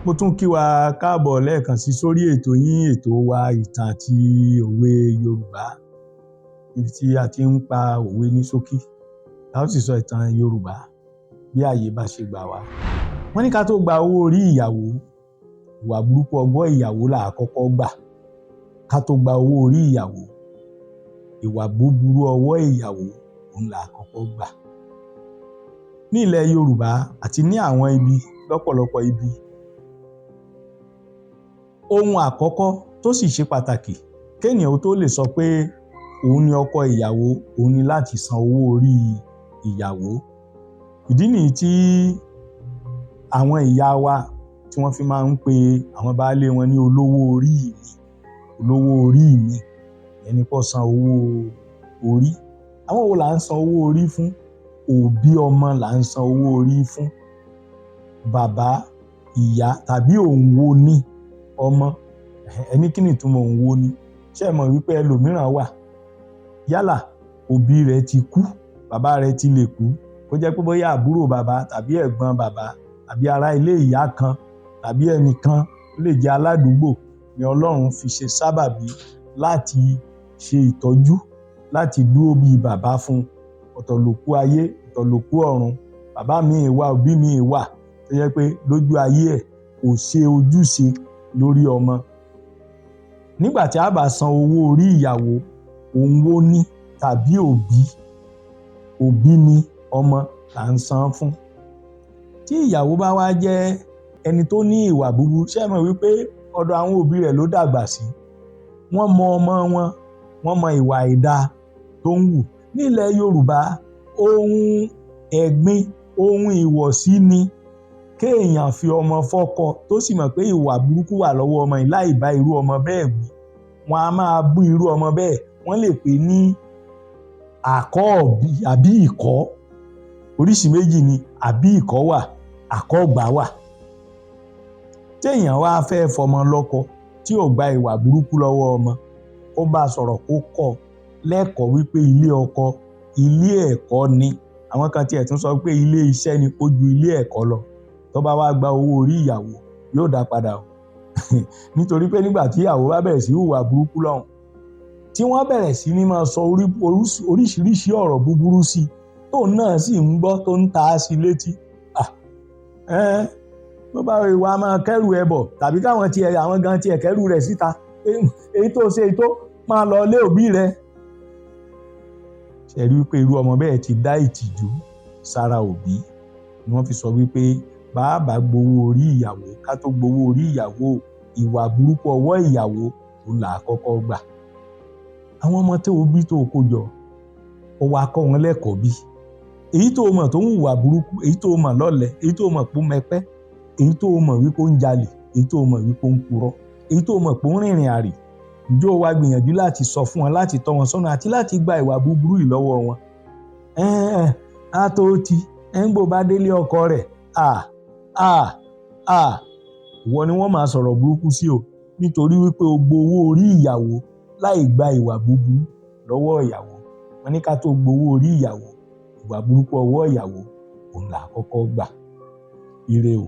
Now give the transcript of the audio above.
Mo tún kí wa káàbọ̀ lẹ́ẹ̀kan sí sórí ètò yín, ètò wa, ìtàn àti òwe Yorùbá, níbi tí a ti ń pa òwe ní ṣókí, a ó sì sọ ìtàn Yorùbá bí ààyè bá ṣe gbà wá. Wọ́n ní ká tó gba owó orí ìyàwó, ìwà burúkú ọgbọ́n ìyàwó là á kọ́kọ́ gbà. Ká tó gba owó orí ìyàwó, ìwà búburú ọwọ́ ìyàwó òun là á kọ́kọ́ gbà. Ní ilẹ̀ Yorùbá àti ní àwọn ibi lọ́pọ̀lọpọ̀ ibi, ohun àkọ́kọ́ tó sì ṣe pàtàkì kéèyàn ó tó lè sọ pé òun ni ọkọ ìyàwó, òun ni láti san owó orí ìyàwó. Ìdí nìyí tí àwọn ìyá wa tí wọ́n fi máa ń pe àwọn baálé wọn ní olówó orí mi, olówó orí mi, ìyẹn ni kó san owó orí. Àwọn wo là ń san owó orí fún? Òbí ọmọ là ń san owó orí fún. Bàbá, ìyá tàbí òun wo ni ọmọ? Ẹni kí ni ìtumọ̀ òun wo ni? Ṣé ẹ mọ̀ wípé ẹlòmíràn wà, yálà òbí rẹ̀ ti kú, bàbá rẹ̀ ti lè kú, kó jẹ́ pé bóyá àbúrò bàbá tàbí ẹ̀gbọ́n bàbá tàbí ará ilé ìyá kan tàbí ẹnìkan ó lè jẹ́ aládùúgbò ni Ọlọ́run fi ṣe sábàbí láti ṣe ìtọ́jú, láti dúró bí bàbá fún. Ọ̀tọ̀ lòkú ayé, ọ̀tọ̀ lòkú ọ̀run. Bàbá míì wà, òbí míì wà tó jẹ́ pé lójú ayé ẹ̀ kò ṣe ojúṣe lórí ọmọ. Nígbà tí a bá san owó orí ìyàwó, òun wo ni tàbí òbí, òbí ni ọmọ là ń san fún. Tí ìyàwó bá wá jẹ́ ẹni tó ní ìwà búburú, ṣé ẹ mọ̀ wípé ọ̀dọ̀ àwọn òbí rẹ̀ ló dàgbà sí? Wọ́n mọ ọmọ wọn, wọ́n mọ ìwà àìda tó ń wù. Ní ilẹ̀ Yorùbá, ohun ẹ̀gbin, ohun ìwọ̀sí ni kéèyàn fi ọmọ fọ́kọ tó sì mọ̀ pé ìwà burúkú wà lọ́wọ́ ọmọ yìí láì bá irú ọmọ bẹ́ẹ̀ wí. Wọ́n á máa bú irú ọmọ bẹ́ẹ̀, wọ́n lè pè ní àkọ́ọ̀bí àbí ìkọ́. Oríṣi méjì ni àbí ìkọ́ wà, àkọ́gbà wà. Téèyàn wá fẹ́ fọmọ lọ́kọ tí ò gba ìwà burúkú lọ́wọ́ ọmọ, kó bá sọ̀rọ̀, kó kọ́ lẹ́kọ̀ọ́ wípé ilé ọkọ, ilé ẹ̀kọ́ ni. Àwọn kan tiẹ̀ tún sọ pé ilé iṣẹ́ ni, ó ju ilé ẹ̀kọ́ lọ. Tó bá wá gba owó orí ìyàwó, yóò dá padà o. Nítorí pé nígbà tí ìyàwó bá bẹ̀rẹ̀ sí hùwà burúkú lọ́hùn, tí wọ́n bẹ̀rẹ̀ sí ní máa sọ oríṣiríṣi ọ̀rọ̀ búburú sí i, tóun náà sì ń gbọ́ tó ń ta á sí létí. Bó bá wá máa kẹ́rù ẹ bọ̀ tàbí káwọn tiẹ̀, àwọn gan tiẹ̀ kẹ́rù rẹ̀ síta, èyí tó ṣe èyí tó máa lọ lé òbí rẹ̀. Ṣé rí wípé irú ọmọ bẹ́ẹ̀ ti dá ìtìjú sára òbí? Ni wọ́n fi sọ wípé bàbá gbowó orí ìyàwó, ká tó gbowó orí ìyàwó, ìwà burúkú ọwọ́ ìyàwó òun là á kọ́kọ́ gbà. Àwọn ọmọ tó bí tó kó jọ, ó wá kọ́ wọn lẹ́kọ̀ọ́ bí. Èyí tó mọ̀ tó ń hùwà burúkú, èyí tó mọ̀ lọ́lẹ̀, èyí tó mọ̀ pé ó mẹpẹ́, èyí tó mọ̀ wípé ó ń jalè, èyí tó mọ̀ wípé ó ń purọ́, èyí tó mọ̀ pé ó ń rìnrìn àrè. Ǹjẹ́ o wá gbìyànjú láti sọ fún wọn, láti tọ́ wọn sọ́nà àti láti gba ìwà búburú yìí lọ́wọ́ wọn? Á tó ti, ẹ̀ ń gbò bá délé ọkọ rẹ̀, ìwọ ni wọ́n máa sọ̀rọ̀ burúkú sí o, nítorí wípé o gbowó orí ìyàwó láì gba ìwà búburú lọ́wọ́ ìyàwó. Wọ́n ní ká tó gbowó orí ìyàwó, ìwà burúkú ọwọ́ ìyàwó òun là á kọ́kọ́ gbà. Ire o.